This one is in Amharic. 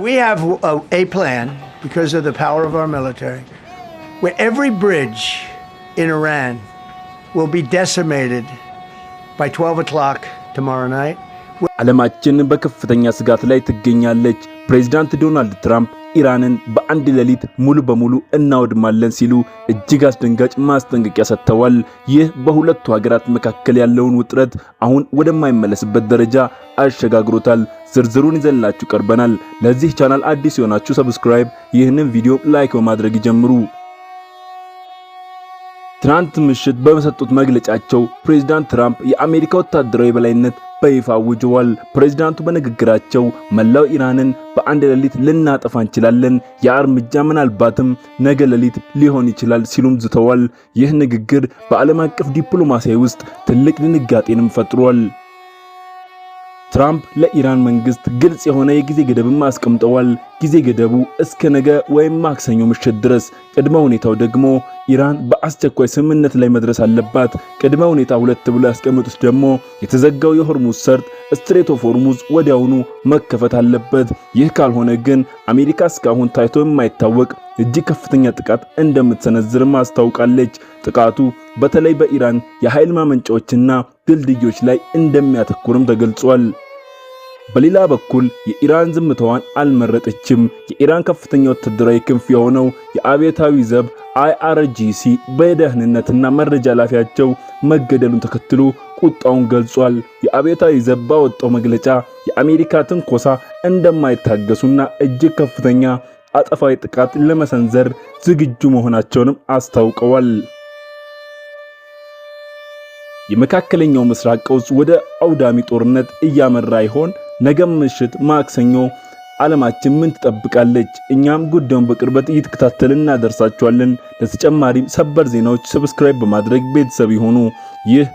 We have a plan because of the power of our military, where every bridge in Iran will be decimated by 12 o'clock tomorrow night. ዓለማችን በከፍተኛ ስጋት ላይ ትገኛለች። ፕሬዚዳንት ዶናልድ ትራምፕ ኢራንን በአንድ ሌሊት ሙሉ በሙሉ እናወድማለን ሲሉ እጅግ አስደንጋጭ ማስጠንቀቂያ ሰጥተዋል። ይህ በሁለቱ ሀገራት መካከል ያለውን ውጥረት አሁን ወደማይመለስበት ደረጃ አሸጋግሮታል። ዝርዝሩን ይዘንላችሁ ቀርበናል። ለዚህ ቻናል አዲስ የሆናችሁ subscribe፣ ይህንን ቪዲዮ like በማድረግ ይጀምሩ። ትናንት ምሽት በሰጡት መግለጫቸው ፕሬዚዳንት ትራምፕ የአሜሪካ ወታደራዊ የበላይነት በይፋ አውጀዋል። ፕሬዚዳንቱ በንግግራቸው መላው ኢራንን በአንድ ሌሊት ልናጠፋ እንችላለን፣ ያ እርምጃ ምናልባትም ነገ ሌሊት ሊሆን ይችላል ሲሉም ዝተዋል። ይህ ንግግር በዓለም አቀፍ ዲፕሎማሲያዊ ውስጥ ትልቅ ድንጋጤንም ፈጥሯል። ትራምፕ ለኢራን መንግስት ግልጽ የሆነ የጊዜ ገደብም አስቀምጠዋል። ጊዜ ገደቡ እስከ ነገ ወይም ማክሰኞ ምሽት ድረስ። ቅድመ ሁኔታው ደግሞ ኢራን በአስቸኳይ ስምምነት ላይ መድረስ አለባት። ቅድመ ሁኔታ ሁለት ብሎ ያስቀመጡት ደግሞ የተዘጋው የሆርሙዝ ሰርጥ፣ Strait of Hormuz፣ ወዲያውኑ መከፈት አለበት። ይህ ካልሆነ ግን አሜሪካ እስካሁን ታይቶ የማይታወቅ እጅግ ከፍተኛ ጥቃት እንደምትሰነዝርም አስታውቃለች። ጥቃቱ በተለይ በኢራን የኃይል ማመንጫዎችና ድልድዮች ላይ እንደሚያተኩርም ተገልጿል። በሌላ በኩል የኢራን ዝምታዋን አልመረጠችም። የኢራን ከፍተኛ ወታደራዊ ክንፍ የሆነው የአብዮታዊ ዘብ IRGC በደህንነትና መረጃ ኃላፊያቸው መገደሉን ተከትሎ ቁጣውን ገልጿል። የአብዮታዊ ዘብ ባወጣው መግለጫ የአሜሪካ ትንኮሳ እንደማይታገሱና እጅግ ከፍተኛ አጸፋዊ ጥቃት ለመሰንዘር ዝግጁ መሆናቸውንም አስታውቀዋል። የመካከለኛው ምስራቅ ቀውስ ወደ አውዳሚ ጦርነት እያመራ ይሆን? ነገ ምሽት ማክሰኞ ዓለማችን ምን ትጠብቃለች? እኛም ጉዳዩን በቅርበት እየተከታተልን እናደርሳችኋለን። ለተጨማሪም ሰበር ዜናዎች subscribe በማድረግ ቤተሰብ ይሁኑ። ይህ